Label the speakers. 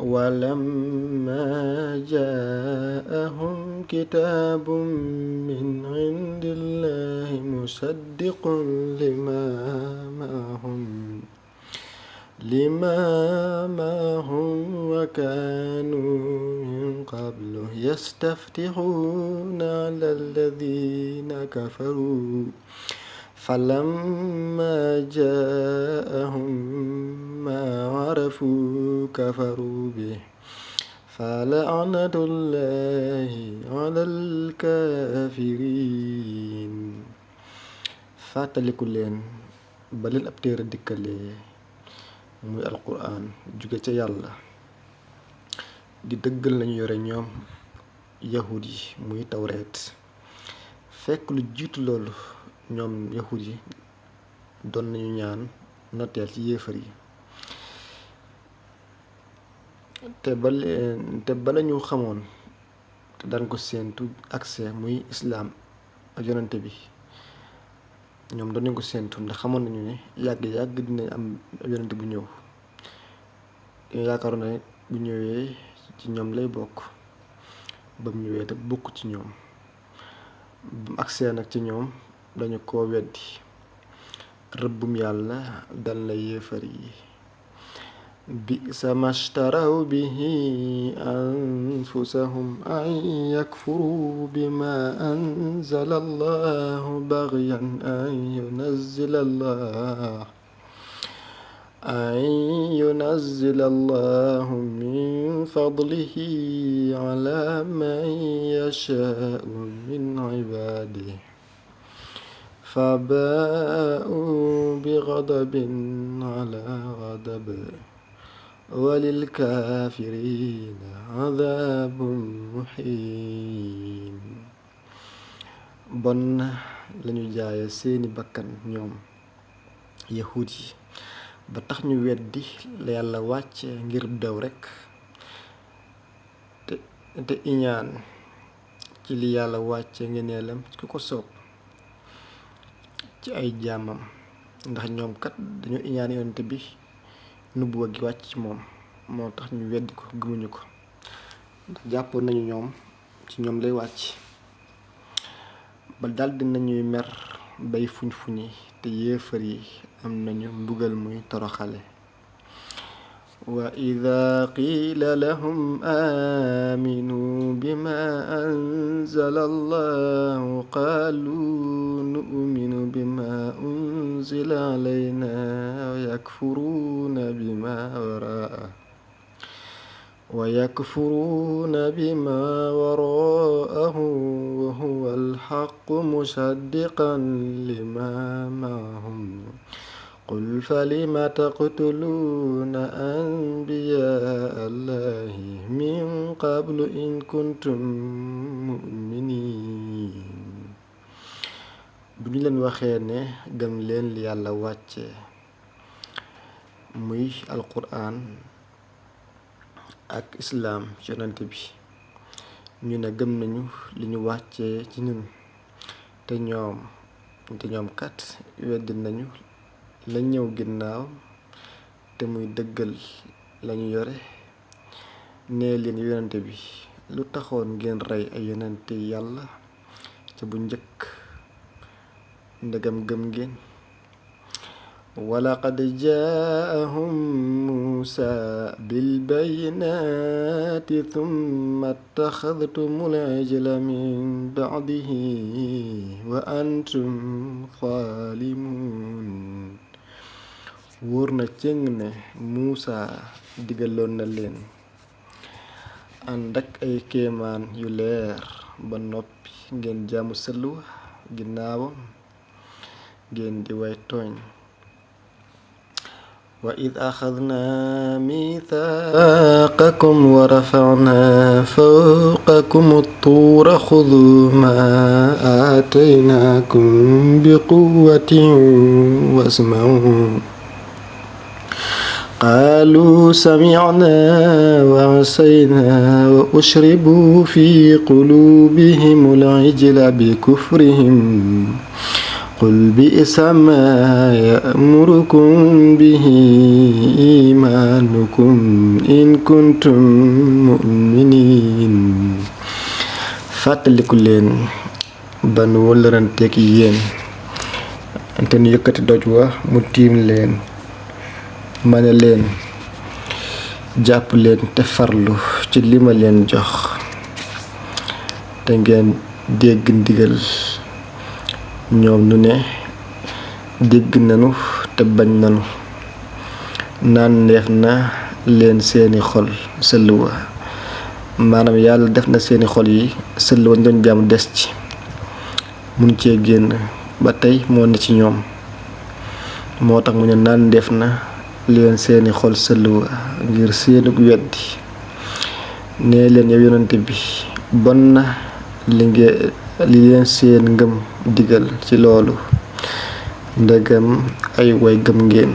Speaker 1: ولما جاءهم كتاب من عند الله مصدق لما معهم وكانوا من قبل يستفتحون على الذين كفروا فلما جاءهم ما عرفوا كفروا به فلعنة الله على الكافرين fàttaliku leen ba leen ab téere dikkalee muy alquran jóge ca yàlla di dëggal lañu yore ñoom yahud yi muy tawreet fekk lu jiitu loolu ñoom yahud yi doon nañu ñaan noteel ci yéefar yi te ba lañu xamoon te daan ko séentu accès muy islaam ak yonante bi ñoom doon nañ ko séentu ndax xamoon nañu ne yàgg dina am yonante bu ñëw yaakaaroon na bu ñëwee ci ñoom lay bokk ba mu ñëwee te bokk ci ñoom bu accès nag ci ñoom dañu ko weddi rëbbum yàlla dal na yéefar yi bi'sa mashtaraw bihi anfusahum an yakfuru bima anzala allahu baghyan an yunazzila allahu min fadlihi ala man yasha'u min ibadihi فباءوا بغضب على غضب وللكافرين عذاب muhiin bon lañu jaaye seeni bakkan ñoom yahud yi ba tax ñu weddi la yàlla wàcce ngir daw rekk te iñaan ci li yàlla wàcce ngeneelam ku ko soob ci ay jaamam ndax ñoom kat dañoo iñaan yonent bi nubuwa gi wàcc ci moom moo tax ñu weddi ko gëmuñu ko ndax jàppoon nañu ñoom ci ñoom lay wàcc ba daldi nañuy mer bay fuñ-fuñi te yéefar yi am nañu mbugal muy toroxale wa idha qila lahum aminu bima anzala allahu qalu nu'minu bima unzila alayna wa yakfuruna bima wara'ahu wa huwa al-haqqu musaddiqan lima ma'ahum قل فلم تقتلون أنبياء الله من قبل إن كنتم مؤمنين bu ñu leen waxee ne gëm leen li yàlla wàcce muy alquran ak islaam ci yonante bi ñu ne gëm nañu li ñu wàccee ci ñun te ñoom kat weddi nañu la ñëw ginnaaw te muy dëggal lañu yore nee leen yonante bi lu taxoon ngeen rey ay yonante yàlla ca bu njëkk ndegam gëm ngeen walaqad jaa'ahum muusaa bilbayyinaati thumma ittaxadtumul ijla min ba'dihi wa antum zaalimuun wóor na cëng ne Muusa digaloon na leen ànd ak ay kéemaan yu leer ba noppi ngeen jaamu sëlwa ginnaawam ngeen di way tooñ wa id axadnaa miithaaqakum wa rafa'naa fawqakum at-tuura xuduu maa aataynaakum biquwwatin wasma'uu qaaluu samicnaa wa asaynaa wa ushribuu fi quluubihim al-ijla bikufrihim qul bi'sa maa ya'murukum bihi iimaanukum in kuntum mu'miniin. fàttaliku leen ba nu wëllëranteeg yéen te nu yëkkati doj wa mu tiim leen ma ne leen jàpp leen te farlu ci li ma leen jox te ngeen dégg ndigal. ñoom nu ne dégg nanu te bañ nanu. naan neex na leen seeni xol sëll wa, maanaam yàlla def na seeni xol yi sëll wa ñu doon jàmm des ci, mun cee génn ba tey moo ne ci ñoom. moo tax mu ne naan def na leen seeni xol sëll wa ngir seenug weddi. nee leen yow yonante bi bon na li leen seen ngëm digal ci loolu ndegam ay way gëm ngeen.